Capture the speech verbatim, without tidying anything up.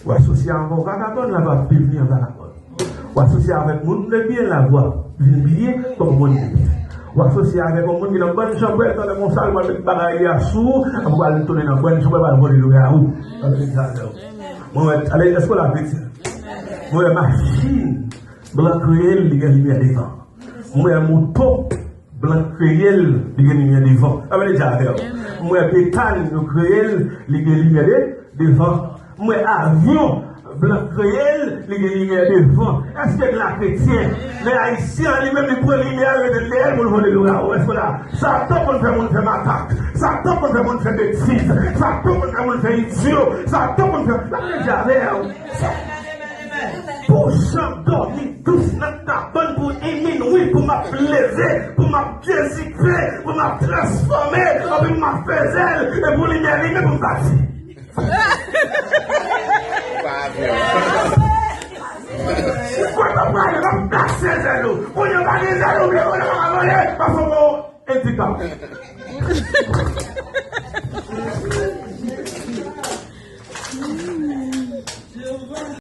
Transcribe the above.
W asosye avè yon vagabon, lavi w ap devni yon vagabon. W asosye avèk moun de byen, lavi w ap vin byen kòm moun de byen. W asosye avèk yon moun ki nan bòn chanpwèl, tande konsa, l pral met bagay li asou, apre pral tounen nan bòn chanpwèl, pral vòlè lougawou. Mwen wè, ale, èske w la, kretyen? Mwen wè machin blan kreye l, li gen limyè devan. Mwen wè moto blan kreye l, li gen limyè devan. Sa vle di avè w. Mwen wè Betany, yo kreye l, li gen limyè de, devan. Mwen wè avyon blan kreye l, li gen limyè devan. Èske l la, kretyen? Men ayisyen an li menm, li pran limyè a, rete dèyè l pou l vòlè lougawou. Èske w la? Satan konn fè moun fè makak. Satan konn fè moun fè betiz. Satan konn fè moun fè idyo. Satan konn fè, sa vle di avè w. Pou w janm dòmi dous nan kabann pou yon minwi, pou m ap leve, pou m ap dezipe, pou m ap transfòme, anpi pou m ap fè zèl, e pou limyè limen pou m pati. Ou kwè m ap prale, m ap plase zèl ou. Kounye a w pa gen zèl, ou vle vole, w pa ka vole, paske w gon andikap.